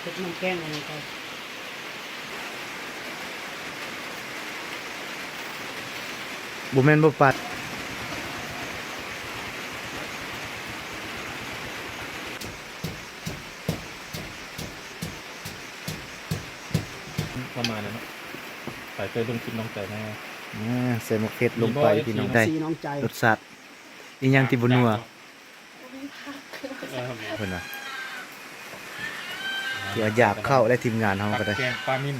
ເຮັດນ້ຳແກງອັນນີ້ກ່ອນ. ບໍ່ແມ່ນບໍ່ປາດ ປະມານນັ້ນເນາະ. ໄປເຕີເບິ່ງຄລິບນ້ອງໃຈແດ່. ອ່າ ໃສ່ໝາກເຜັດລົງໄປ ມີບໍ່ ເອັຟຊີ ພີ່ນ້ອງໃຈ ເອັຟຊີນ້ອງໃຈ ລົດຊາດ ອີ່ຫຍັງທີ່ບໍ່ນົວ? ບໍ່ມີຜັກ ເອີ ເພິ່ນວ່າ ຄືວ່າຢາກເຂົ້າແລ້ວ ທີມງານເຮົາກໍໄດ້ ແກງປານິນ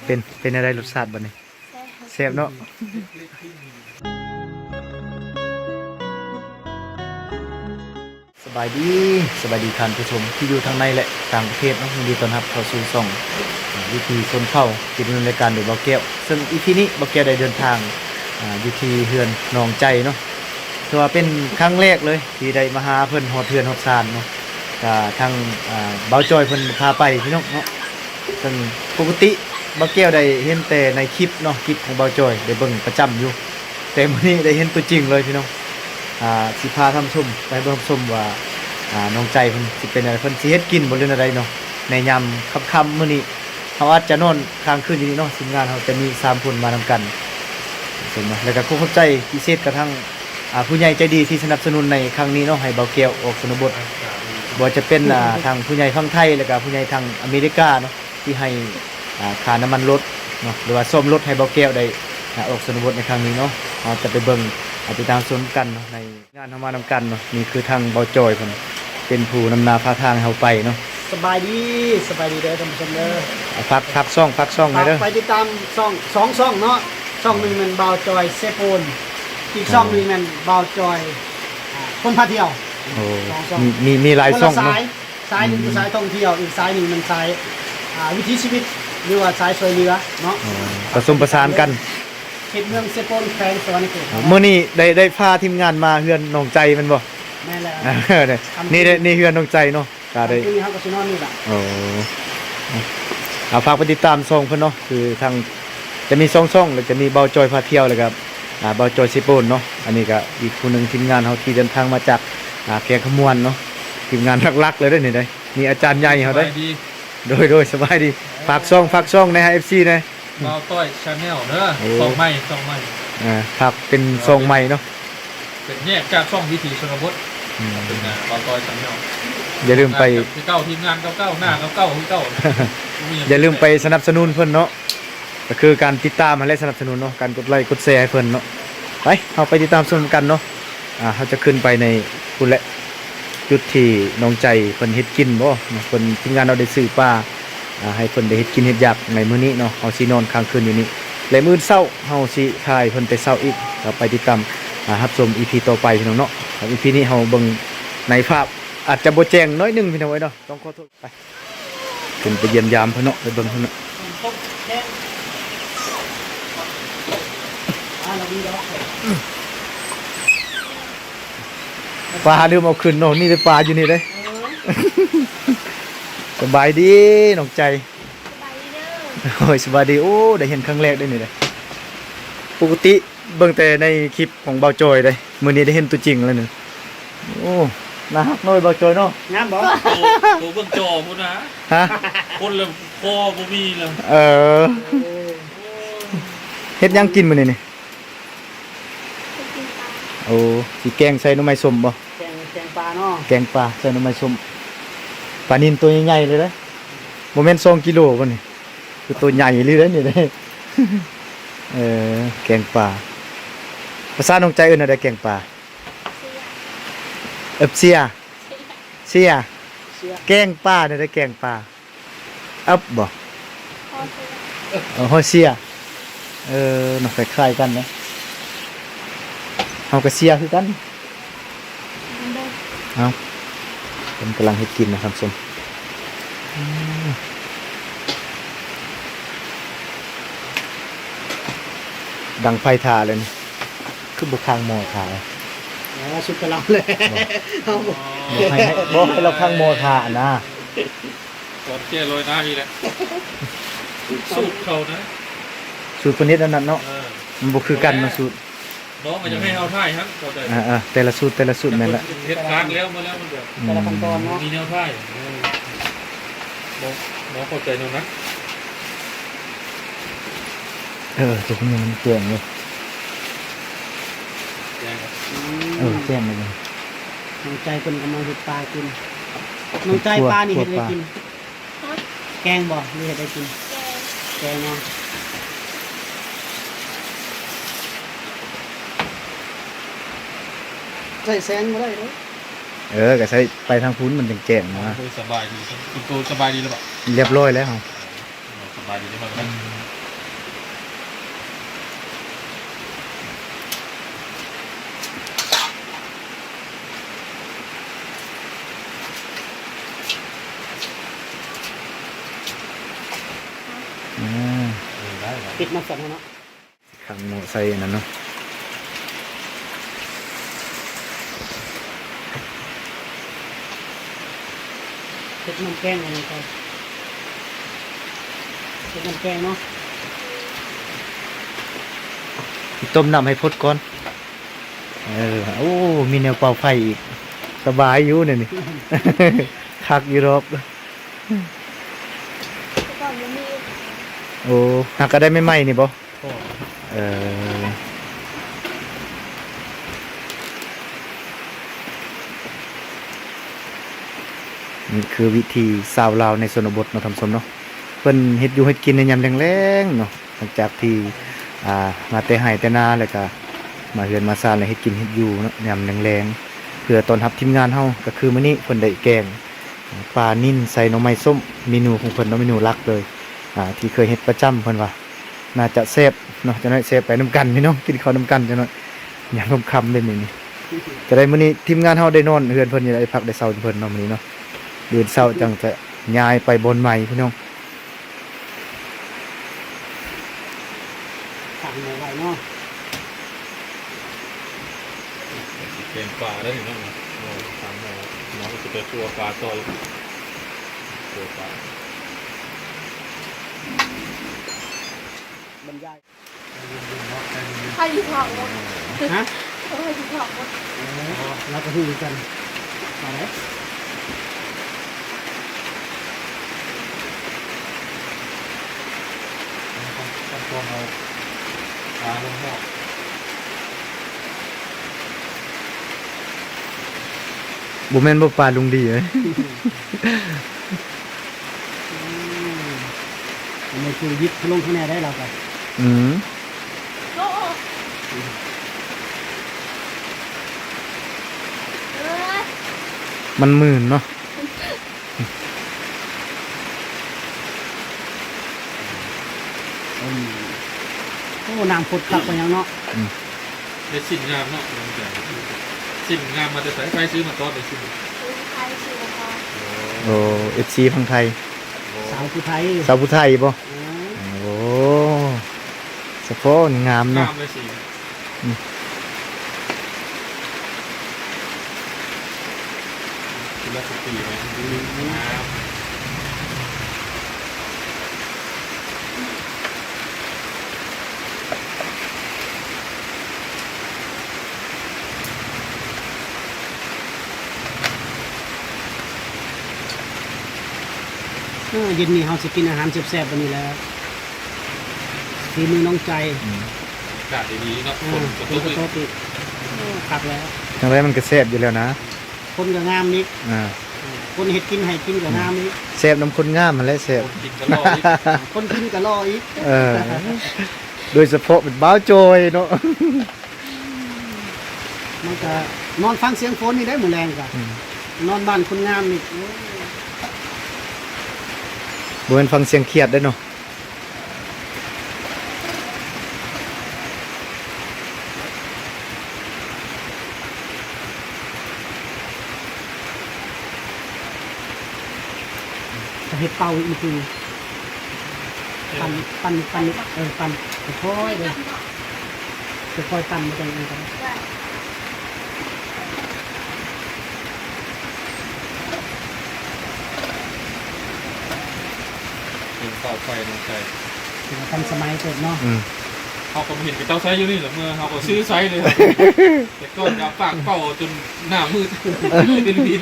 ເປັນ ເປັນແນວໃດລົດຊາດບັດນີ້? ແຊບ ແຊບເນາະ. ສະບາຍດີ ສະບາຍດີທ່ານຜູ້ຊົມທີ່ຢູ່ທາງໃນ ແລະ ຕ່າງປະເທດເນາະ. ຍິນດີຕ້ອນຮັບເຂົ້າສູ່ຊ່ອງ ອາ ວິຖີຊົນເຜົ່າ ທີ່ດຳເນີນລາຍການໂດຍບ່າວແກ້ວ. ເຊິ່ງອີພີນີ້ບ່າວແກ້ວໄດ້ເດີນທາງ ອາ ຢູ່ທີ່ເຮືອນນ້ອງໃຈເນາະ. ຖືວ່າເປັນຄັ້ງແລກເລີຍທີ່ໄດ້ມາຫາເພິ່ນຮອດເຮືອນຮອດຊານເນາະ. ກະທາງ ອາ ບ່າວຈອຍເພິ່ນພາໄປພີ່ນ້ອງເນາະ. ເຊິ່ງປົກກະຕິບ່າວແກ້ວໄດ້ເຫັນແຕ່ໃນຄລິບເນາະ ຄລິບຂອງບ່າວຈອຍໄດ້ເບິ່ງປະຈຳຢູ່. ແຕ່ມື້ນີ້ໄດ້ເຫັນຕົວຈິງເລີຍພີ່ນ້ອງ. ອາ ຊິພາທ່ານຜູ້ຊົມໄປເບິ່ງຊົມວ່າ ອາ ນ້ອງໃຈເພິ່ນຊິເປັນແນວໃດ ເພິ່ນຊິເຮັດກິນບໍ່ ຫຼື ແນວໃດເນາະ. ໃນຍາມຄ່ຳໆມື້ນີ້ ເຮົາອາດຈະນອນຄ້າງຄືນຢູ່ນີ້ເນາະ. ທີມງານເຮົາຈະມີສາມຄົນມານຳກັນ ເຫັນບໍ່? ແລ້ວກໍຂໍຂອບໃຈພິເສດກັບທາງ ອາ ຜູ້ໃຫຍ່ໃຈດີທີ່ສະໜັບສະໜູນໃນຄັ້ງນີ້ເນາະ ໃຫ້ບ່າວແກ້ວອອກຊົນນະບົດ. ບໍ່ວ່າຈະເປັນ ອາ ທາງຜູ້ໃຫຍ່ຝັ່ງໄທ ແລ້ວກໍຜູ້ໃຫຍ່ທາງອາເມລິກາເນາະ ທີ່ໃຫ້ ອາ ຄ່ານ້ຳມັນລົດເນາະ ຫຼືວ່າສ້ອມລົດໃຫ້ບ່າວແກ້ວໄດ້ ອາ ອອກຊົນນະບົດໃນຄັ້ງນີ້ເນາະ. ເຮົາຈະໄປເບິ່ງ ອາ ຕິດຕາມຊົມກັນເນາະ ໃນງານເຮົາມານຳກັນເນາະ. ນີ້ຄືທາງບ່າວຈອຍເພິ່ນເປັນຜູ້ນຳໜ້າພາທາງໃຫ້ເຮົາໄປເນາະ. ສະບາຍດີ ສະບາຍດີເດີທ່ານຜູ້ຊົມເດີ. ຝາກ ຝາກຊ່ອງ ຝາກຊ່ອງແດ່ເດີ. ຝາກໄປຕິດຕາມຊ່ອງ ສອງຊ່ອງເນາະ. ຊ່ອງໜຶ່ງແມ່ນບ່າວຈອຍເຊໂປນ ອີກຊ່ອງໜຶ່ງແມ່ນບ່າວຈອຍ ອາ ຄົນພາທ່ຽວ. ໂອ້ ສອງຊ່ອງ ມີ ມີ ມີຫຼາຍຊ່ອງເນາະ. ສາຍໜຶ່ງ ອືມ ຄືສາຍທ່ອງທ່ຽວ ອີກສາຍໜຶ່ງແມ່ນສາຍ ອ່າ ວິຖີຊີວິດ ຫຼືວ່າສາຍຊ່ວຍເຫຼືອເນາະ. ອໍ ປະສົມປະສານກັນ ເຂດເມືອງເຊໂປນ ແຂວງສະຫວັນນະເຂດ. ມື້ນີ້ໄດ້ ໄດ້ພາທີມງານມາເຮືອນນ້ອງໃຈແມ່ນບໍ່? ແມ່ນແລ້ວ. ນີ້ເດ້ ນີ້ເຮືອນນ້ອງໃຈເນາະ. ກະໄດ້ ຄືນີ້ເຮົາກໍຊິນອນນີ້ລະ. ໂອ້ ເອົາ ຝາກໄປຕິດຕາມຊ່ອງເພິ່ນເນາະ. ຄືທາງ ຈະມີສອງຊ່ອງ ແລ້ວຈະມີບ່າວຈອຍພາທ່ຽວ ແລ້ວກໍ ອ່າ ບ່າວຈອຍເຊໂປນເນາະ. ອັນນີ້ກໍອີກຜູ້ໜຶ່ງທີມງານເຮົາທີ່ເດີນທາງມາຈາກ ອ່າ ແຂວງຄຳມ່ວນເນາະ. ທີມງານຫຼັກໆເລີຍເດ້ນີ້ເດ້. ມີອາຈານໃຫຍ່ເຮົາເດ້. ສະບາຍດີ. ໂດຍ ໂດຍ ສະບາຍດີ. ຝາກຊ່ອງ ຝາກຊ່ອງແດ່ ໃຫ້ເອັຟຊີແດ່. ບ່າວຕ້ອຍ Channel ເດີ. ໂອ້ ຊ່ອງໃໝ່ ຊ່ອງໃໝ່. ອ່າ ຝາກເປັນຊ່ອງໃໝ່ເນາະ. ເປັນແຍກຈາກຊ່ອງວິຖີຊົນນະບົດ. ອືມ ເປັນ ອ່າ ບ່າວຕ້ອຍ Channel. ຢ່າລືມໄປ ຄືເກົ່າ ທີມງານເກົ່າໆ ໜ້າເກົ່າໆ ຄືເກົ່າ. ຢ່າລືມໄປສະໜັບສະໜູນເພິ່ນເນາະ. ກໍຄືການຕິດຕາມຫັ້ນແຫຼະ ສະໜັບສະໜູນເນາະ ການກົດໄລກົດແຊໃຫ້ເພິ່ນເນາະ. ໄປ ເຮົາໄປຕິດຕາມຊົມກັນເນາະ. ອ່າ ເຮົາຈະຂຶ້ນໄປໃນພຸ້ນແຫຼະ ຈຸດທີ່ນ້ອງໃຈເພິ່ນເຮັດກິນບໍເນາະ. ເພິ່ນ ທີມງານເຮົາໄດ້ຊື້ປາ ອ່າ ໃຫ້ເພິ່ນໄດ້ເຮັດກິນເຮັດຢາກໃນມື້ນີ້ເນາະ. ເຮົາຊິນອນຄ້າງຄືນຢູ່ນີ້ ແລະ ມື້ອື່ນເຊົ້າເຮົາຊິຖ່າຍເພິ່ນແຕ່ເຊົ້າອີກ. ເຮົາໄປຕິດຕາມ ອ່າ ຮັບຊົມອີພີຕໍ່ໄປພີ່ນ້ອງເນາະ. ອີພີນີ້ເຮົາເບິ່ງໃນພາບອາດຈະບໍ່ແຈ້ງໜ້ອຍໜຶ່ງພີ່ນ້ອງເອີຍເນາະ ຕ້ອງຂໍໂທດ. ໄປ ຂຶ້ນໄປຢ້ຽມຢາມເພິ່ນເນາະ ໄປເບິ່ງເພິ່ນເນາະ. ປາລືມເອົາຂຶ້ນເນາະ ມີແຕ່ປາຢູ່ນີ້ເດ້. ສະບາຍດີນ້ອງໃຈ. ສະບາຍດີເດີ. ໂອ້ຍ ສະບາຍດີ. ໂອ້ ໄດ້ເຫັນຄັ້ງແລກເດ້ນີ້ເດ້. ປົກກະຕິ ເບິ່ງແຕ່ໃນຄລິບຂອງບ່າວຈອຍເດ້ ມື້ນີ້ໄດ້ເຫັນຕົວຈິງແລ້ວນີ້. ໂອ້ ໜ້າຮັກເນາະບ່າວຈອຍເນາະ. ງາມບໍ່? ໂຕ ໂຕເບິ່ງຈໍພຸ້ນນະ. ຮະ? ຄົນລະຄໍບໍ່ມີລະ. ເອີ ເຮັດຫຍັງກິນມື້ນີ້ນີ້? ໂອ້ ຊິແກງໃສ່ໜໍ່ໄມ້ສົ້ມບໍ່? ແກງ ແກງປາເນາະ. ແກງປາໃສ່ໜໍ່ໄມ້ສົ້ມ. ປານິນໂຕໃຫຍ່ໆເລີຍເດ້. ບໍ່ແມ່ນສອງກິໂລບໍ່ນີ້? ຄືໂຕໃຫຍ່ອີ່ຫຼີເດ້ນີ້ເດ້. ເອີ ແກງປາ. ພາສານ້ອງໃຈເອີ້ນແນວໃດແກງປາ? ເອີ ເຊຍ ເຊຍ ເຊຍ. ແກງປາແນວໃດແກງປາ? ອັບບໍ່? ເອີ ຮອຍເຊຍ. ເອີ ເນາະ ຄ້າຍໆກັນເນາະ. ເຮົາກໍເຊຍຄືກັນ. ເອົ້າ ເພິ່ນກຳລັງເຮັດກິນນະທ່ານຜູ້ຊົມ. ດັງໄຟຖ້າແລ້ວນີ້ ຄືບໍ່ຄ້າງໝໍ້ຖ້າ? ເອີ ສຸກກະລຳແລ້ວ. ບໍ່ ບໍ່ໃຫ້ ບໍ່ໃຫ້ລາວຄ້າງໝໍ້ຖ້ານະ. ຕອນແກ່ລອຍນ້ຳອີກແຫຼະ ສູດເຂົານະ ສູດເພິ່ນເຮັດອັນນັ້ນເນາະ. ເອີ ມັນບໍ່ຄືກັນເນາະ ສູດ. ນ້ອງກໍຢາກໃຫ້ເຮົາຖ່າຍຫັ້ນ ເຂົ້າໃຈ ອ່າໆ ແຕ່ລະສູດ ແຕ່ລະສູດແມ່ນລະ ເຮັດຄາດແລ້ວມາແລ້ວ ມັນແບບ ອືມ ແຕ່ລະຂັ້ນຕອນເນາະ ມີແນວຖ່າຍ ເອີ ນ້ອງ ນ້ອງເຂົ້າໃຈແນວນັ້ນ ເອີ ຕົວນີ້ມັນແຈ້ງເລີຍ ແຈ້ງ ອືມ ເອີ ແຈ້ງເລີຍ ນ້ອງໃຈເພິ່ນກຳລັງເຮັດປາກິນ ນ້ອງໃຈ ປານີ້ເຮັດໃຫ້ກິນ ຮະ? ແກງບໍ່ ຫຼືເຮັດໃຫ້ກິນ? ແກງ ແກງເນາະ ໃສ່ແສງບໍ່ໄດ້ເດ້ ເອີ ກໍໃສ່ໄປທາງພຸ້ນມັນຈັ່ງແຈ້ງນະ ໂອ້ຍ ສະບາຍດີ ຄຸນໂຕສະບາຍດີແລ້ວບໍ່? ລຽບຮ້ອຍແລ້ວ ສະບາຍດີເດີ ອືມ ເອີ ໄດ້ ໄດ້ ປິດມາສັ່ນເນາະ ຂັງໝໍ້ໃສ່ອັນນັ້ນເນາະ ເຮັດນ້ຳແກງອັນນັ້ນກ່ອນ ເຮັດນ້ຳແກງເນາະ ຕົ້ມນ້ຳໃຫ້ຟົດກ່ອນ ເອີ ໂອ້ ມີແນວເປົ່າໄຟອີກ ສະບາຍຢູ່ແນວນີ້ ຄັກຢູ່ດອກ ແຕ່ກ່ອນບໍ່ມີ ໂອ້ ຫາກະໄດ້ໃໝ່ໆນີ້ບໍ່? ເອີ ນີ້ຄືວິຖີຊາວລາວໃນຊົນນະບົດເນາະທ່ານຜູ້ຊົມເນາະ ເພິ່ນເຮັດຢູ່ເຮັດກິນໃນຍາມແລງໆເນາະ ຫຼັງຈາກທີ່ ອ່າ ມາແຕ່ໄຮ່ແຕ່ນາ ແລ້ວກະມາເຮືອນມາຊານ ແລ້ວເຮັດກິນເຮັດຢູ່ເນາະ ຍາມແລງໆ ເພື່ອຕ້ອນຮັບທີມງານເຮົາ ກໍຄືມື້ນີ້ເພິ່ນໄດ້ແກງປານິນໃສ່ໜໍ່ໄມ້ສົ້ມ ເມນູຂອງເພິ່ນເນາະ ເມນູຫຼັກເລີຍ ອ່າ ທີ່ເຄີຍເຮັດປະຈຳ ເພິ່ນວ່າ ໜ້າຈະແຊບເນາະ ຈັກໜ້ອຍແຊບໄປນຳກັນພີ່ນ້ອງ ກິນເຂົ້ານຳກັນຈັກໜ້ອຍ ຍາມຄ່ຳໆແບບນີ້ນີ້ ຈະໄດ້ມື້ນີ້ທີມງານເຮົາໄດ້ນອນເຮືອນເພິ່ນຢູ່ ໄດ້ພັກໄດ້ເຊົາເພິ່ນເນາະມື້ນີ້ເນາະ ມື້ອື່ນເຊົ້າຈັ່ງຈະຍ້າຍໄປບ່ອນໃໝ່ພີ່ນ້ອງ ຕັ້ງໝໍ້ໄວ້ເນາະ ແກງປາໄດ້ນີ້ເນາະ ເອີ ຕັ້ງໝໍ້ ນ້ອງຊິໄປຂົ້ວປາຕໍ່ອີກ ຂົ້ວປາ ບັນຍາຍ ໃຜຊິຖາມໝົດ ຮະ? ໃຜຊິຖາມໝົດ ເອີ ລາວກໍຮູ້ຄືກັນ ວ່າໄດ ຂັ້ນຕອນເອົາປາລົງໝໍ້ ບໍ່ແມ່ນບໍ່ປາລຸງດີເອີຍ ອືມ ອັນນີ້ຄືຢິບທະລົງຂ້າງໃນໄດ້ລາວກໍ ອືມ ໂອ້ ເອີຍ ມັນມື່ນເນາະ ອືມ ໂອ້ ນ້ຳຟົດຄັກປານຫຍັງເນາະ ອືມ ໄດ້ສິ້ນງາມເນາະ ສິ້ນງາມມາແຕ່ໃສ? ໃຜຊື້ມາຕອນໄດ້ສິ້ນ? ໂອ້ ເອັຟຊີຝັ່ງໄທ ສາວຜູ້ໄທ ສາວຜູ້ໄທບໍ່? ໂອ້ ສະເພາະນີ້ງາມເນາະ ງາມເລີຍສີ ອືມ ກິນແລ້ວສະຕີໄວ ງາມ ເອີ ເຢັນນີ້ເຮົາຊິກິນອາຫານແຊບໆ ບາດນີ້ແຫຼະ ຝີມືນ້ອງໃຈ ອືມ ອາກາດດີໆເນາະ ເອີ ຝົນກໍຕົກ ຝົນກໍຕົກອີກ ໂອ້ ຄັກແລ້ວ ຈັ່ງໃດມັນກໍແຊບຢູ່ແລ້ວນະ ຄົນກໍງາມອີກ ອ່າ ຄົນເຮັດກິນໃຫ້ກິນກໍງາມອີກ ແຊບນຳຄົນງາມຫັ້ນແຫຼະແຊບ ຄົນກິນກໍຫຼໍ່ອີກ ຄົນກິນກໍຫຼໍ່ອີກ ເອີ ໂດຍສະເພາະເປັນບ່າວຈ່ອຍເນາະ ມັນກະນອນຟັງສຽງຝົນນີ້ໄດ້ມື້ແລງກະ ອືມ ນອນບ້ານຄົນງາມນີ້ ໂອ້ຍ ບໍ່ແມ່ນຟັງສຽງຄຽດເດ້ເນາະ. ເຮັດເຕົ້າອີກມື້ຄື ປັ່ນ ປັ່ນ ປັ່ນ ເອີ ປັ່ນຄ່ອຍໆເດີ ຄ່ອຍໆປັ່ນ ມັນຈັ່ງອັນນັ້ນ ເປັນເຕົາໄຟລົງໄປ ຖືວ່າທັນສະໄໝເຕີບເນາະ ອືມ. ເຮົາກໍບໍ່ເຫັນເຂົາເຈົ້າໃຊ້ຢູ່ນີ້ແຫຼະ ເມື່ອເຮົາກໍຊື້ໃຊ້ເລີຍ ແຕ່ກ່ອນກໍປາກເປົ່າຈົນໜ້າມືດ ເປັນວິນ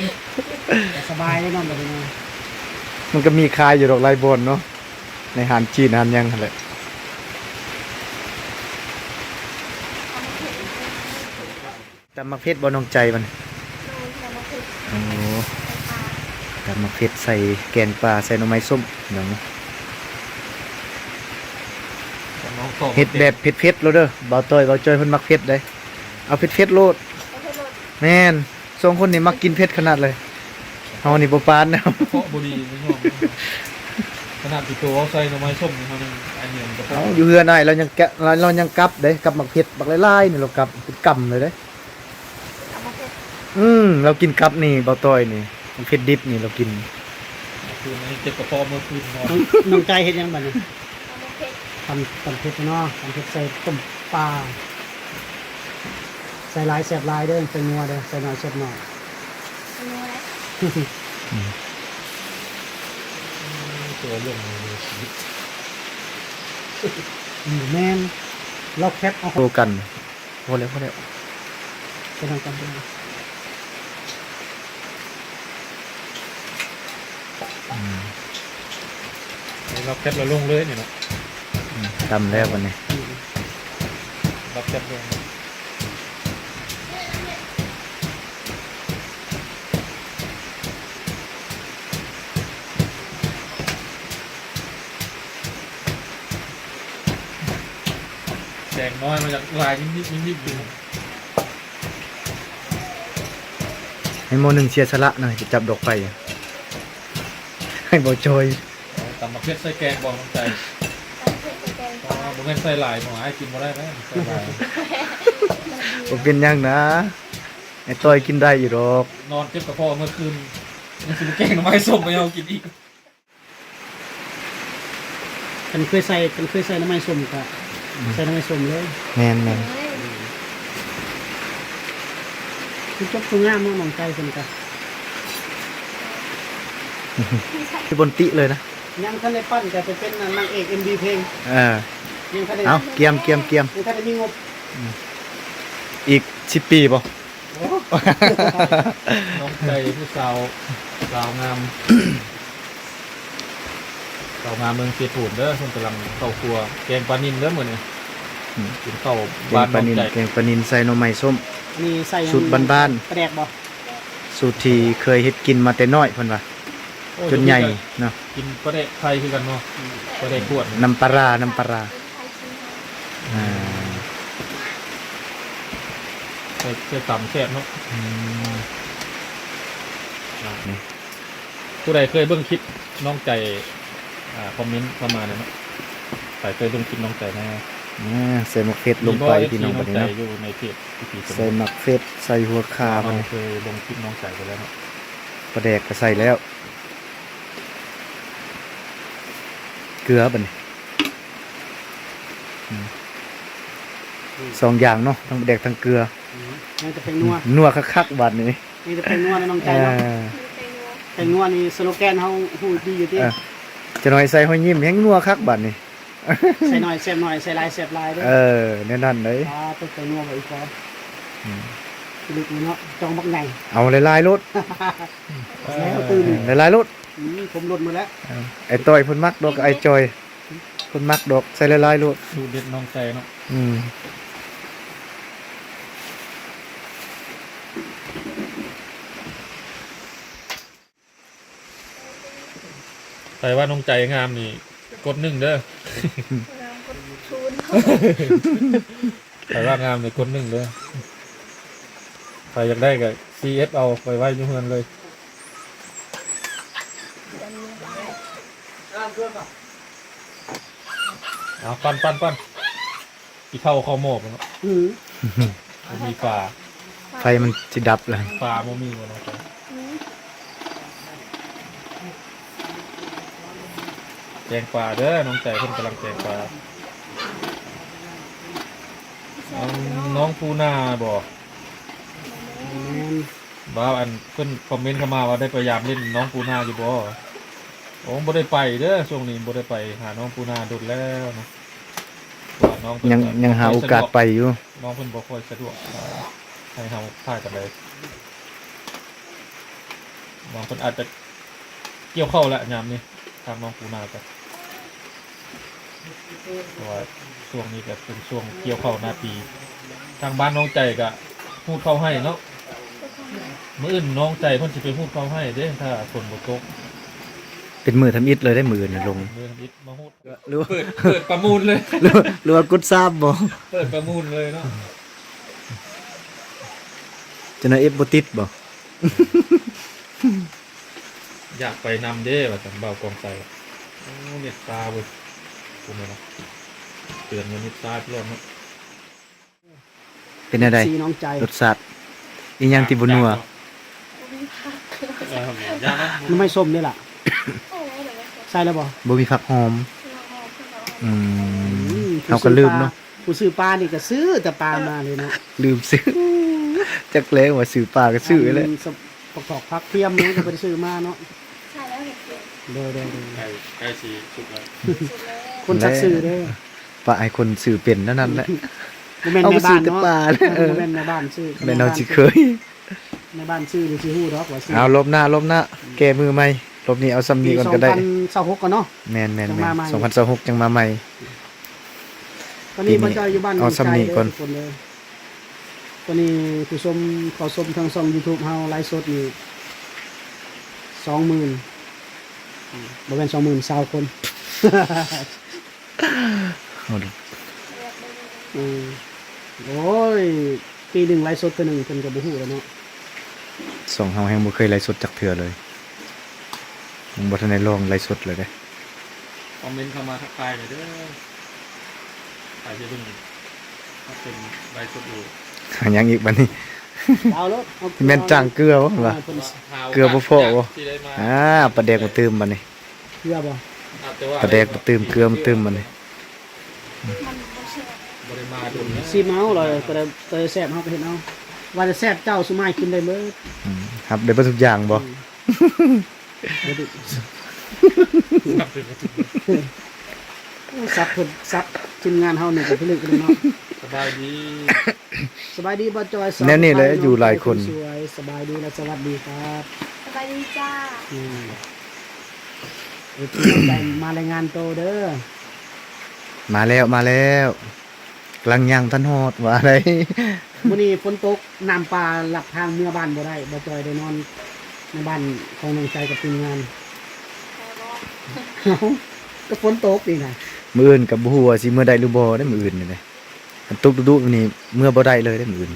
ສະບາຍເລີຍເນາະ ບັດນີ້ເນາະ ມັນກໍມີຂາຍຢູ່ດອກ ຫຼາຍບ່ອນເນາະ ໃນຮ້ານຈີນຮ້ານຫຍັງຫັ້ນແຫຼະ. ຕຳໝາກເຜັດບໍ່ນ້ອງໃຈບັດນີ້? ໂອ້ ຕຳໝາກເຜັດໃສ່ແກງປາ ໃສ່ໜໍ່ໄມ້ສົ້ມ ພີ່ນ້ອງ ເຮັດແບບເຜັດໆໂລດເດີ ບ່າວຕ້ອຍ ບ່າວຈ້ອຍ ເພິ່ນມັກເຜັດເດ້ ເອົາເຜັດໆໂລດ ເອົາເຜັດໂລດ ແມ່ນ ສອງຄົນນີ້ມັກກິນເຜັດຂະໜາດເລີຍ ເຮົານີ້ບໍ່ປານ ກະເພາະບໍ່ດີ ຂະໜາດທີ່ໂຕເຮົາໃສ່ໜໍ່ໄມ້ສົ້ມນີ້ ເຮົາຍັງ ອັນນີ້ມັນກະເພາະ ເອົາ ຢູ່ເຮືອນອ້າຍລາວຍັງ ລາວຍັງກັບເດ້ ກັບໝາກເຜັດບັກຫຼາຍໆນີ້ ລາວກັບເປັນກຳເລີຍເດ້. ອືມ ລາວກິນກັບນີ້ ບ່າວຕ້ອຍນີ້ ເຜັດດິບນີ້ລາວກິນ ຄືນນີ້ເຈັບກະເພາະເມື່ອຄືນນອນ ນ້ອງ ນ້ອງໃຈເຮັດຫຍັງບັດນີ້? ຕຳເຜັດ ຕຳ ຕຳເຜັດເນາະ ຕຳເຜັດໃສ່ຕົ້ມປາ ໃສ່ຫຼາຍແຊບຫຼາຍເດີ ໃສ່ນົວເດີ ໃສ່ໜ້ອຍແຊບໜ້ອຍ ໃສ່ນົວເດ້ ອືມ ຕົວລົງເລີຍ ອືມ ແມ່ນ ລອກແຄບເອົາ ໂຕກັນ. ພໍແລ້ວ ພໍແລ້ວ ໄປນຳກັນ ໄປນຳ ອືມ ໃສ່ລອກແຄບແລ້ວລົງເລີຍນີ້ເນາະ ອືມ ຕຳແລ້ວບັດນີ້ ອືມ ລອກແຄບລົງ. ແສງນ້ອຍມາຈາກລາຍນິດໆຢູ່ ໃຫ້ໝໍ້ໜຶ່ງເສຍສະຫຼະໜ່ອຍ ໄປຈັບດອກໄຟ ໃຫ້ບໍ່ຈ່ອຍ ເອົາຕຳໝາກເຜັດໃສ່ແກງບໍ່ນ້ອງໃຈ? ຕຳໝາກເຜັດໃສ່ແກງ ອໍ ບໍ່ແມ່ນໃສ່ຫຼາຍບໍ່ ອ້າຍກິນບໍ່ໄດ້ນະ ໃສ່ຫຼາຍ ບໍ່ເປັນຫຍັງນະ ໄອ້ຕ້ອຍກິນໄດ້ຢູ່ດອກ ນອນເຈັບກະເພາະເມື່ອຄືນ ຍັງຊິມາແກງໜໍ່ໄມ້ສົ້ມໃຫ້ເຮົາກິນອີກ. ຄັນເຄີຍໃສ່ ຄັນເຄີຍໃສ່ໜໍ່ໄມ້ສົ້ມກະ ອືມ ໃສ່ໜໍ່ໄມ້ສົ້ມເລີຍ ແມ່ນໆ ຄືຈົບຄືງາມເນາະ ນ້ອງໄກ່ເພິ່ນກະ ຄືບໍ່ຕິເລີຍນະ ຍັງທັນໄດ້ປັ້ນກະໄປເປັນນາງເອກເອັມວີເພງ ເອີ ຍັງທັນໄດ້ ເອົາ ກຽມ ກຽມ ກຽມ ຍັງທັນໄດ້ມີງົບ ອືມ ອີກສິບປີບໍ່? ໂອ້ ນ້ອງໄກ່ຜູ້ສາວ ສາວງາມ ສາວງາມເມືອງເຊໂປນເດີ ເພິ່ນກຳລັງເຂົ້າຄົວ ແກງປານິນເດີມື້ນີ້ ອືມ ກິນເຂົ້າ ແກງປານິນ ບ້ານນ້ອງໄກ່ ແກງປານິນໃສ່ໜໍ່ໄມ້ສົ້ມ ອັນນີ້ໃສ່ຫຍັງ ສູດບ້ານໆ ປາແດກບໍ່? ສູດທີ່ເຄີຍເຮັດກິນມາແຕ່ນ້ອຍເພິ່ນວ່າ ໂອ້ຍ ຈົນໃຫຍ່ເນາະ ກິນປາແດກໄທຄືກັນເນາະ ອືມ ປາແດກຂວດ ນ້ຳປາຮ້າ ນ້ຳປາຮ້າ ອ່າ ໃສ່ ໃສ່ຕຳແຊບເນາະ ອືມ ນີ້ ຜູ້ໃດເຄີຍເບິ່ງຄລິບນ້ອງໃຈ ອ່າ ຄອມເມັນເຂົ້າມາແດ່ເນາະ ໃຜເຄີຍເບິ່ງຄລິບນ້ອງໃຈແດ່ ອ່າ ໃສ່ໝາກເຜັດລົງໄປ ມີບໍ່ ພີ່ນ້ອງ ເອັຟຊີ ບັດນີ້ເນາະ ນ້ອງໃຈຢູ່ໃນເພຈ ໃສ່ໝາກເຜັດ ໃສ່ຫົວຂ່າ ບັດນີ້ ເຮົາເຄີຍເບິ່ງຄລິບນ້ອງໃຈໄປແລ້ວເນາະ ປາແດກກໍໃສ່ແລ້ວ ເກືອບັດນີ້ ອືມ ອືມ ສອງຢ່າງເນາະ ທັງປາແດກທັງເກືອ ອືມ ຍັງແຕ່ແປ້ງນົວ ອືມ ນົວຄັກໆ ບາດນີ້ ມີແຕ່ແປ້ງນົວນະນ້ອງໃຈເນາະ ເອີ ແປ້ງນົວນີ້ສະໂລແກນເຮົາຮູ້ດີຢູ່ຕິ ເອີ ຈັກໜ້ອຍໃສ່ຮອຍຍິ້ມແຮ່ງນົວຄັກບາດນີ້ ໃສ່ໜ້ອຍແຊບໜ້ອຍ ໃສ່ຫຼາຍແຊບຫຼາຍເດີ ເອີ ແນວນັ້ນເດ້ ອ່າ ຕົກໃສ່ນົວໄວ້ອີກ ອືມ ເນາະ ຈອງບັກໃຫຍ່ ເອົາຫຼາຍໆໂລດ ແລ້ວຕື່ມ ເອີ ຫຼາຍໆໂລດ ອືມ ຜົມລົດໝົດແລ້ວ ເອີ ໄອ້ຕ້ອຍເພິ່ນມັກດອກ ໄອ້ຈ່ອຍ ເພິ່ນມັກດອກ ໃສ່ຫຼາຍໆໂລດ ສູດເດັດນ້ອງໃຈເນາະ ອືມ. ໃຜວ່ານ້ອງໃຈງາມນີ້ກົດໜຶ່ງເດີ ງາມກົດສູນ ໃຜວ່າງາມນີ້ກົດໜຶ່ງເດີ ໃຜຢາກໄດ້ກໍຊີເອັຟເອົາໄປໄວ້ຢູ່ເຮືອນເລີຍ ເອົາ ປັ່ນ ປັ່ນ ປັ່ນ. ກິນເຂົ້າເຂົ້າໝໍ້ພຸ້ນເນາະ ອືມ ບໍ່ມີປາ ໄຟມັນຊິດັບແລ້ວ ປາບໍ່ມີບໍ່ເນາະ ອືມ ແກງປາເດີ ນ້ອງໃຈເພິ່ນກຳລັງແກງປາ ນ້ອງ ນ້ອງປູນາບໍ່ ແມ່ນ ວ່າອັນເພິ່ນຄອມເມັນເຂົ້າມາວ່າໄດ້ໄປຢາມຫຼິ້ນນ້ອງປູນາຢູ່ບໍ່ ໂອ້ ບໍ່ໄດ້ໄປເດີ ຊ່ວງນີ້ບໍ່ໄດ້ໄປຫານ້ອງປູນາດົນແລ້ວເນາະ. ວ່ານ້ອງເພິ່ນ ຍັງ ກໍ ຍັງຫາໂອກາດໄປຢູ່ ນ້ອງເພິ່ນບໍ່ຄ່ອຍສະດວກ ໃຫ້ເຮົາຖ່າຍປານໃດ. ນ້ອງເພິ່ນອາດຈະກ່ຽວເຂົ້າແລ້ວຍາມນີ້ ທາງນ້ອງປູນາກໍ ເພາະວ່າຊ່ວງນີ້ກໍເປັນຊ່ວງກ່ຽວເຂົ້ານາປີ ທາງບ້ານນ້ອງໃຈກໍຮູດເຂົ້າໄຮ່ເນາະ. ມື້ອື່ນນ້ອງໃຈເພິ່ນຊິໄປຮູດເຂົ້າໄຮ່ເດ້ ຖ້າຝົນບໍ່ຕົກ. ເປັນມື້ທຳອິດເລີຍເດ້ ມື້ອື່ນນະລົງ ເປັນມື້ທຳອິດມາຮູດ ຫຼືວ່າ ເປີດ ເປີດປະມູນເລີຍ ຫຼືວ່າ ຫຼືວ່າກົດຊາບບໍ່? ເປີດປະມູນເລີຍເນາະ. ຈະໜ້ອຍເອັຟບໍ່ຕິດບໍ່? ຢາກໄປນຳເດ້ວ່າຊັ້ນ ບ່າວກອງໄຊ. ໂອ້ ເມັດຕາເວີຍ ເປັນແນວໃດ? ເປັນແນວໃດ ຊີນ້ອງໃຈ ລົດຊາດ ອີ່ຫຍັງທີ່ບໍ່ນົວ? ບໍ່ມີຜັກ ເອີ ຢ່ານະ ໜໍ່ໄມ້ສົ້ມເດ້ລະ ໃສ່ແລ້ວບໍ່? ບໍ່ມີຜັກຫອມ ອືມ ອືມ ເຮົາກໍລືມເນາະ. ຜູ້ຊື້ປານີ້ກໍຊື້ແຕ່ປາມາເລີຍເນາະ ລືມຊື້ ຈັກແລ້ວວ່າຊື້ປາກໍຊື້ແຫຼະ ອັນ ຜັກຖອກຜັກທຽມນີ້ກໍບໍ່ໄດ້ຊື້ມາເນາະ. ໃສ່ແລ້ວເຫັນ ໂດຍໆໆ ໃກ້ ໃກ້ຊິສຸກແລ້ວ ຄົນສັກຊື່ເດ້ ປະໃຫ້ຄົນຊື້ເປັນເທົ່ານັ້ນແຫຼະ. ບໍ່ແມ່ນແມ່ບ້ານເນາະ ເອີ ບໍ່ແມ່ນແມ່ບ້ານຊື້ ແມ່ນເຮົາຊິເຄີຍ ແມ່ບ້ານຊື້ນີ້ຊິຮູ້ດອກວ່າຊື້. ເອົາ ລອບໜ້າ ລອບໜ້າ ແກ້ມືໃໝ່ ລອບນີ້ເອົາຊ່ຳນີ້ກ່ອນກໍໄດ້ ປີສອງພັນຊາວຫົກກ່ອນເນາະ. ແມ່ນໆໆ ສອງພັນຊາວຫົກຈັ່ງມາໃໝ່. ຕອນນີ້ບໍ່ຈ່ອຍຢູ່ບ້ານ ເອົາຊ່ຳນີ້ກ່ອນ ທຸກຄົນເດີ. ຕອນນີ້ຜູ້ຊົມ ເຂົ້າຊົມທາງຊ່ອງຢູທູບເຮົາໄລຟ໌ສົດນີ້ ສອງໝື່ນ ບໍ່ແມ່ນສອງໝື່ນ ຊາວຄົນ. ເອົາເດີ ອືມ ໂອ້ຍ ປີໜຶ່ງໄລຟ໌ສົດເທື່ອໜຶ່ງ ເພິ່ນກໍບໍ່ຮູ້ແລ້ວເນາະ. ຊ່ອງເຮົາແຮ່ງບໍ່ເຄີຍໄລຟ໌ສົດຈັກເທື່ອເລີຍ ຍັງບໍ່ທັນໄດ້ລອງໄລຟ໌ສົດເລີຍເດ້. ຄອມເມັນເຂົ້າມາທັກທາຍໜ່ອຍເດີ ໃຜຊິເບິ່ງ ເປັນໄລຟ໌ສົດຢູ່ ຫາຫຍັງອີກບັດນີ້? ເອົາໂລດ ເອົາເກືອ ແມ່ນຈ້າງເກືອບໍ່? ເອີ ວ່າ ເກືອບໍ່ພໍບໍ່? ອ່າ ປາແດກມາຕື່ມບັດນີ້ ເກືອບໍ່? ອ່າ ແຕ່ວ່າ ປາແດກມາຕື່ມ ເກືອມາຕື່ມບັດນີ້. ມັນບໍ່ແຊບ ບໍ່ໄດ້ມາດົນແລ້ວ ຊີມເອົາ ລະ ໂຕໃດ ໂຕໃດແຊບເຮົາກໍເຮັດເອົາ ວ່າແຕ່ແຊບເຈົ້າສຸມາຍກິນໄດ້ເບິດ ອືມ ຮັບໄດ້ເບິດທຸກຢ່າງບໍ່? ອືມ ບໍ່ໄດ້ ສັບເພິ່ນ ສັບທີມງານເຮົານີ້ກໍພິລຶກເລີຍເນາະ. ສະບາຍດີ ສະບາຍດີບ່າວຈອຍ ແນວນີ້ແຫຼະ ສາວ ຢູ່ຫຼາຍຄົນ ສວຍ ສະບາຍດີ ແລະ ສະຫວັດດີຄັບ ສະບາຍດີຈ້າ ອືມ. ເອັຟຊີ ໃຈມາລາຍງານໂຕເດີ ມາແລ້ວ ມາແລ້ວ ກຳລັງຍ່າງທັນຮອດວ່າໄດ໋. ມື້ນີ້ຝົນຕົກ ນ້ຳປ່າລັດທາງເມືອບ້ານບໍ່ໄດ້ ບ່າວຈອຍໄດ້ນອນໃນບ້ານຂອງນ້ອງໃຈກັບທີມງານ ເອົ້າ ກໍຝົນຕົກນີ້ນະ ມື້ອື່ນກໍບໍ່ຮູ້ວ່າຊິເມືອໄດ້ຫຼືບໍ່ເດ້ ມື້ອື່ນນີ້ເດ້. ຄັນຕົກດຸໆນີ້ເມືອບໍ່ໄດ້ເລີຍເດ້ມື້ອື່ນ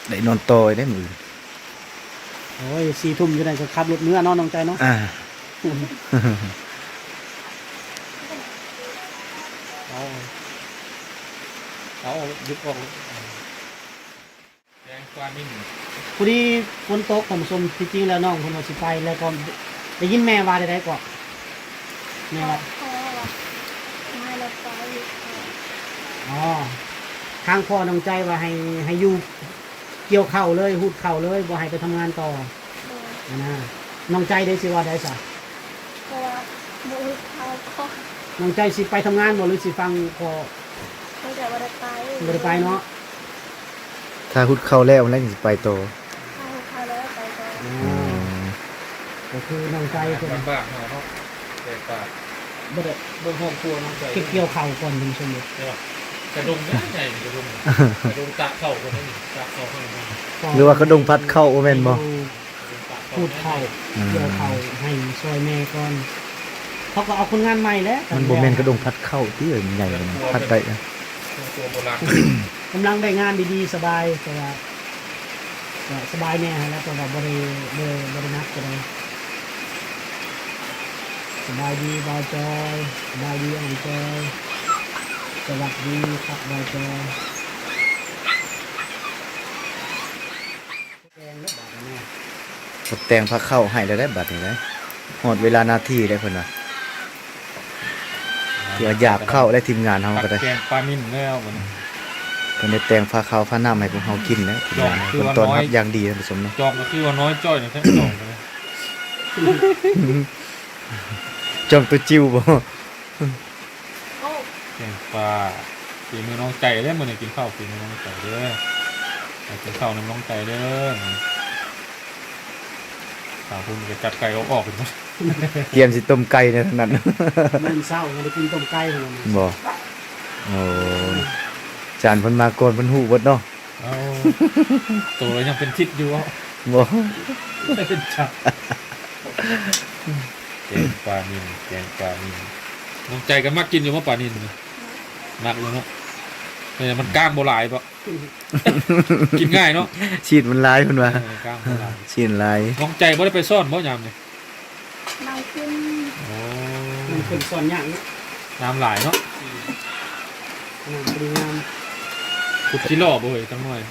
ໄດ້ນອນຕໍ່ໄດ້ມື້ອື່ນ. ໂອ້ຍ ສີ່ທຸ່ມຢູ່ໃດກໍຂັບລົດເມືອເນາະ ນ້ອງໃຈເນາະ. ອ່າ ເອົາ ເອົາ ຢຸດອອກ ແກງປານິ້ນ ພໍດີຝົນຕົກທ່ານຜູ້ຊົມ. ທີ່ຈິງແລ້ວນ້ອງເພິ່ນວ່າຊິໄປ ແລ້ວກໍໄດ້ຍິນແມ່ວ່າໃດໆກໍ ແມ່ວ່າ ພໍ່ວ່າ ໃຫ້ລະໄປ ອໍ ທາງພໍ່ນ້ອງໃຈວ່າໃຫ້ ໃຫ້ຢູ່ກ່ຽວເຂົ້າເລີຍ ຮູດເຂົ້າເລີຍ ບໍ່ໃຫ້ໄປທຳງານຕໍ່ ໂດຍ ຫັ້ນນະ. ນ້ອງໃຈເດ້ຊິວ່າໃດຊະ? ເພາະວ່າບໍ່ອຶດເຂົ້າກໍ ນ້ອງໃຈຊິໄປທຳງານບໍ່ ຫຼືຊິຟັງພໍ່? ນ້ອງໃຈບໍ່ໄດ້ໄປ ບໍ່ໄດ້ໄປເນາະ. ຖ້າຮຸດເຂົ້າແລ້ວແລ້ວຊິໄປຕໍ່ ຖ້າຮຸດເຂົ້າແລ້ວໄປຕໍ່. ອືມ ກໍຄືນ້ອງໃຈເພິ່ນ ບ້ານເຮົາເນາະ ແຕ່ກໍບໍ່ໄດ້ເບິ່ງຄອບຄົວນ້ອງໃຈ ເກັບກ່ຽວເຂົ້າກ່ອນທ່ານຜູ້ຊົມເດີ ກະດົງໃຫຍ່ ກະດົງ ກະດົງຕາກເຂົ້າເພິ່ນນີ້ ຕາກເຂົ້າເພິ່ນ ຫຼືວ່າກະດົງພັດເຂົ້າ ບໍ່ແມ່ນບໍ່? ຂູດເຂົ້າ ອືມ ກ່ຽວເຂົ້າໃຫ້ຊ່ວຍແມ່ກ່ອນ ເຂົາກໍເອົາຄົນງານໃໝ່ແຫຼະ. ມັນບໍ່ແມ່ນກະດົງພັດເຂົ້າຕິ ເອີ ມັນໃຫຍ່ກວ່ານັ້ນ ພັດໄດ້ ກຳລັງໄດ້ງານດີໆ ສະບາຍ ແຕ່ວ່າ ກະສະບາຍແດ່ຫັ້ນແຫຼະ ແຕ່ວ່າບໍ່ໄດ້ ບໍ່ ບໍ່ໄດ້ໜັກປານໃດ. ສະບາຍດີບ່າວຈອຍ ສະບາຍດີອ້າຍຈອຍ ສະຫວັດດີຄັບບ່າວຈອຍ. ແກງແລ້ວບາດນີ້ ເພິ່ນແຕ່ງພາເຂົ້າໃຫ້ແລ້ວໄດ໋ ບາດນີ້ໄດ໋ ຮອດເວລາໜ້າທີ່ແລ້ວເພິ່ນວ່າ ຖືວ່າຢາກເຂົ້າແລ້ວ ທີມງານເຮົາກໍໄດ້ ແກງປານິ້ນແລ້ວບັດນີ້ ເພິ່ນໄດ້ແຕ່ງພາເຂົ້າພານ້ຳໃຫ້ພວກເຮົາກິນແລ້ວ ທີມງານເຮົາ ເພິ່ນຕ້ອນຮັບຢ່າງດີທ່ານຜູ້ຊົມເນາະ. ຈອງກໍຄືວ່ານ້ອຍຈ້ອຍນະ ແທ້ຈອງກໍໄດ້ ຈອງຕົວຈິ້ວບໍ່? ໂອ້ ແກງປາ ຝີມືນ້ອງໃຈເດີ້ ມື້ນີ້ກິນເຂົ້າຝີມືນ້ອງໃຈເດີ້ ໄປກິນເຂົ້ານຳນ້ອງໃຈເດີ້. ທາງພຸ້ນກໍຈັບໄກ່ອອກໆຢູ່ ກຽມຊິຕົ້ມໄກ່ໃນທາງນັ້ນ ມື້ເຊົ້າຍັງໄດ້ກິນຕົ້ມໄກ່ເພິ່ນວ່າ ບໍ່ ໂອ້ ຈານເພິ່ນມາກ່ອນ ເພິ່ນຮູ້ເບິດເນາະ. ເອົາ ໂຕລະຍັງເປັນທິດຢູ່ເນາະ ບໍ່ ເປັນຈັກ ແກງປານິນ ແກງປານິນ ນ້ອງໃຈກໍມັກກິນຢູ່ບໍ່ປານິນ? ມັກຢູ່ເນາະ ແຕ່ມັນກ້າງບໍ່ຫຼາຍບໍ? ກິນງ່າຍເນາະ ຊີ້ນມັນຫຼາຍເພິ່ນວ່າ ເອີ ກ້າງບໍ່ຫຼາຍ ຊີ້ນຫຼາຍ. ນ້ອງໃຈບໍ່ໄດ້ໄປຊ້ອນບໍ່ຍາມນີ້? ນ້ຳຂຶ້ນ ໂອ້ ນ້ຳຂຶ້ນຊ້ອນຍາກເນາະ ນ້ຳຫຼາຍເນາະ ອືມ ນ້ຳບໍ່ໄດ້ງາມ ຂຸດຈີ່ຫຼໍ່ບໍ່ເອີຍ ຈັກໜ້ອຍ.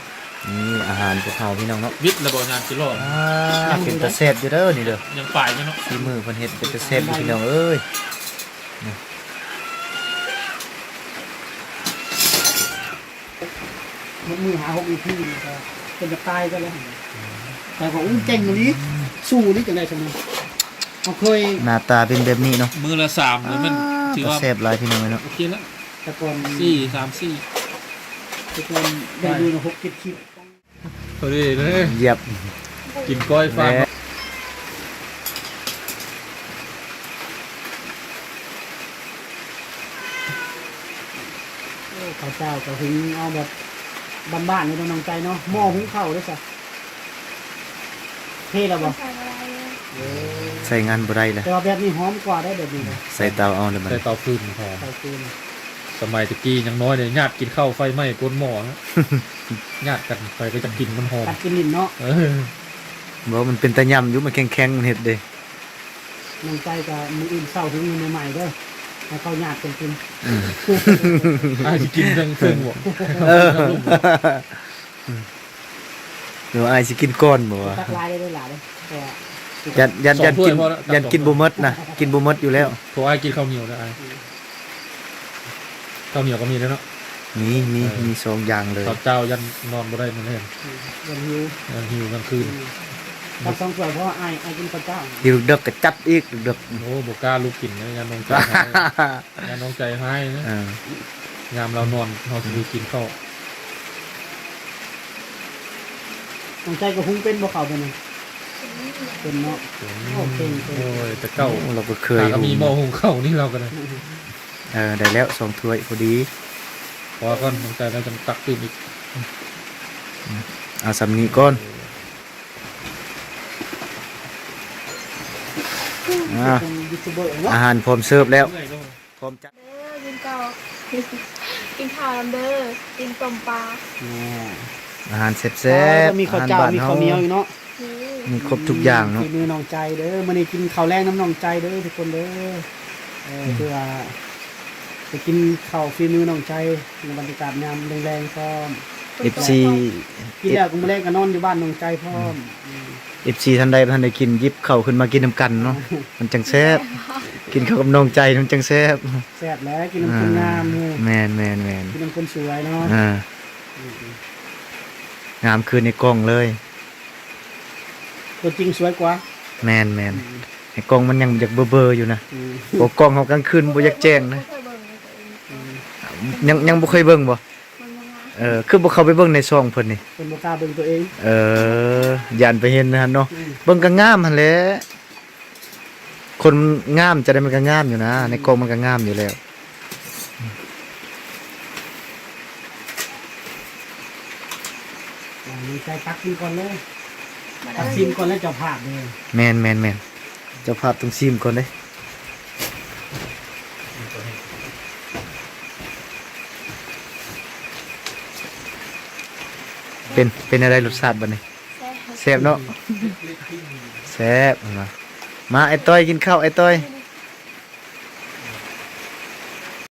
ນີ້ອາຫານພວກເຮົາພີ່ນ້ອງເນາະ ວິດແລ້ວບໍ່ຍາມຈີ່ຫຼໍ່ ອ່າ ເປັນຕາແຊບຢູ່ເດີນີ້ເດີ ຍັງປາຍຢູ່ເນາະ ຝີມືເພິ່ນເຮັດເປັນຕາແຊບຢູ່ພີ່ນ້ອງເອີຍ. ຍົກມືຫ້າຫົກນາທີ ແລ້ວກໍເປັນຈະຕາຍກໍແລ້ວ ແຕ່ກໍ ອູ້ ເກັ່ງອີ່ຫຼີ ສູ້ອີ່ຫຼີ ຈັ່ງໃດຊັ້ນນະ ເຮົາເຄີຍ ໜ້າຕາເປັນແບບນີ້ເນາະ ມື້ລະສາມ ແມ່ນ ອ່າ ຖືວ່າແຊບຫຼາຍພີ່ນ້ອງເອີຍເນາະ ໂອເຄລະ ແຕ່ກ່ອນສີ່ ສາມ ສີ່ ແຕ່ກ່ອນໄດ້ມື້ລະຫົກເຈັດຂີດ ພໍດີເລີຍ ຢຽບ ກິນກ້ອຍຟາດ ແມ່ນ ໂອ້ ເຂົ້າເຈົ້າກໍຫຸງເອົາແບບບ້ານໆເລີຍເນາະ ນ້ອງໃຈເນາະ ໝໍ້ຫຸງເຂົ້າເດ້ຊະ ເທແລ້ວບໍ່? ໃສ່ບໍ່ໄດ້ເລີຍ ເອີ ໃຊ້ງານບໍ່ໄດ້ແລ້ວ ແຕ່ວ່າແບບນີ້ຫອມກວ່າໄດ໋ ແບບນີ້ນະ ໃສ່ເຕົາເອົາແລ້ວບັດ ໃສ່ເຕົາຟືນ ຫອມ ເຕົາຟືນ ສະໄໝແຕ່ກີ້ຍັງນ້ອຍເດ ຍາດກິນເຂົ້າໄຟໄໝ້ກົ້ນໝໍ້ນະ ຍາດກັນ ໄປກໍຈະກິນ ມັນຫອມ ກັດກິນຫຼິ້ນເນາະ ເອີ ບໍ່ ມັນເປັນຕາຫຍ້ຳຢູ່ ມັນແຂງໆ ມັນເຮັດເດ້. ນ້ອງໃຈກໍມື້ອື່ນເຊົ້າຫຸງໃໝ່ໆເດີ ໃຫ້ເຂົາຍາດກັນກິນ ອືມ ອ້າຍຊິກິນເທິງເທິງບໍ່? ເອີ ຫຼືວ່າອ້າຍຊິກິນກ່ອນບໍ່ວະ? ຕັກຫຼາຍໄດ້ຫຼາຍເດ້ ເພາະວ່າ ຢ້ານ ຢ້ານ ຢ້ານກິນ ຢ້ານກິນບໍ່ໝົດນະ ກິນບໍ່ໝົດຢູ່ແລ້ວ ເພາະອ້າຍກິນເຂົ້າໜຽວເດີອ້າຍ ເຂົ້າໜຽວກໍມີເດ້ເນາະ ມີ ມີ ເອີ ມີສອງຢ່າງເລີຍ ເຂົ້າເຈົ້າຢ້ານນອນບໍ່ໄດ້ມື້ແລງ ຢ້ານຫິວ ຢ້ານຫິວກາງຄືນ ອືມ ຕັກສອງຖ້ວຍ ເພາະວ່າອ້າຍ ອ້າຍກິນເຂົ້າເຈົ້າ ຫິວເດິກກໍຈັດອີກ ເດິກ ໂອ້ ບໍ່ກ້າລຸກກິນເລີຍ ຢ້ານນ້ອງໃຈຮ້າຍ ຢ້ານນ້ອງໃຈຮ້າຍນະ ເອີ ຍາມລາວນອນ ເຮົາຊິໄດ້ກິນເຂົ້າ ນ້ອງໃຈກໍຫຸງເປັນບໍ່ເຂົ້າເປັນຫຍັງ? ເປັນເນາະ ເປັນ ໂອ້ ເກັ່ງ ເກັ່ງ ໂອ້ຍ ແຕ່ເກົ່າ ໂອ້ ລາວກໍເຄີຍ ຫາກໍມີໝໍ້ຫຸງເຂົ້ານີ້ລາວກໍໄດ້ ເອີ ໄດ້ແລ້ວສອງຖ້ວຍພໍດີ ພໍກ່ອນ ນ້ອງໃຈລາວຈັ່ງຕັກຕື່ມອີກ ເອົາສ່ຳນີ້ກ່ອນ ອ່າ ເປັນຢູທູບເບີເນາະ ອາຫານພ້ອມເສີບແລ້ວ ເມື່ອຍເນາະ ພ້ອມຈັດ ເດີ ກິນເຂົ້າ ກິນເຂົ້ານຳເດີ ກິນຕົ້ມປາ ແມ່ນ ອາຫານແຊບໆ ມີເຂົ້າເຈົ້າ ອາຫານບ້ານເຮົາ ມີເຂົ້າໜຽວອີກເນາະ ມີຄົບທຸກຢ່າງເນາະ ຝີມືນ້ອງໃຈເດີ ມື້ນີ້ກິນເຂົ້າແລງນຳນ້ອງໃຈເດີທຸກຄົນເດີ ເອີ ອືມ ຖືວ່າໄດ້ກິນເຂົ້າຝີມືນ້ອງໃຈ ໃນບັນຍາກາດຍາມແລງໆ ພ້ອມ ເອັຟຊີ ກິນແລ້ວກໍມື້ແລງກໍນອນຢູ່ບ້ານນ້ອງໃຈພ້ອມ ອືມ ອືມ ເອັຟຊີ ທ່ານໃດບໍ່ທັນໄດ້ກິນ ຫຍິບເຂົ້າຂຶ້ນມາກິນນຳກັນເນາະ ມັນຈັ່ງແຊບ ກິນເຂົ້າກັບນ້ອງໃຈມັນຈັ່ງແຊບ ແຊບແຫຼະ ກິນນຳຄົນງາມ ອ່າ ແມ່ນໆໆ ກິນນຳຄົນສວຍເນາະ ອ່າ ອືມໆ ງາມຄືໃນກ້ອງເລີຍ ຕົວຈິງສວຍກວ່າ ແມ່ນໆ ອືມ ໃນກ້ອງມັນຍັງຢາກເບີໆຢູ່ນະ ອືມ ໂອ້ ກ້ອງເຮົາກາງຄືນບໍ່ຢາກແຈ້ງນະ ອືມ ຍັງ ຍັງບໍ່ເຄີຍເບິ່ງບໍ່? ເອີ ຄືບໍ່ເຂົ້າໄປເບິ່ງໃນຊ່ອງເພິ່ນນີ້ ເພິ່ນບໍ່ກ້າເບິ່ງຕົວເອງ ເອີ ຢ້ານໄປເຫັນຫັ້ນເນາະ ອືມ ເບິ່ງກໍງາມຫັ້ນແຫຼະ ຄົນງາມຈັ່ງໃດມັນກໍງາມຢູ່ນະ ອືມ ໃນກ້ອງມັນກໍງາມຢູ່ແລ້ວ ອືມ ໃຈຕັກກິນກ່ອນເລີຍ ຕັກຊີມກ່ອນເລີຍເຈົ້າພາບເດີ ແມ່ນໆໆ ເຈົ້າພາບຕ້ອງຊີມກ່ອນເດ້ ເປັນ ເປັນແນວໃດລົດຊາດບັດນີ້? ແຊບ ແຊບເນາະ ແຊບ ເຫັນບໍ່? ມາ ອ້າຍຕ້ອຍ ກິນເຂົ້າ ອ້າຍຕ້ອຍ.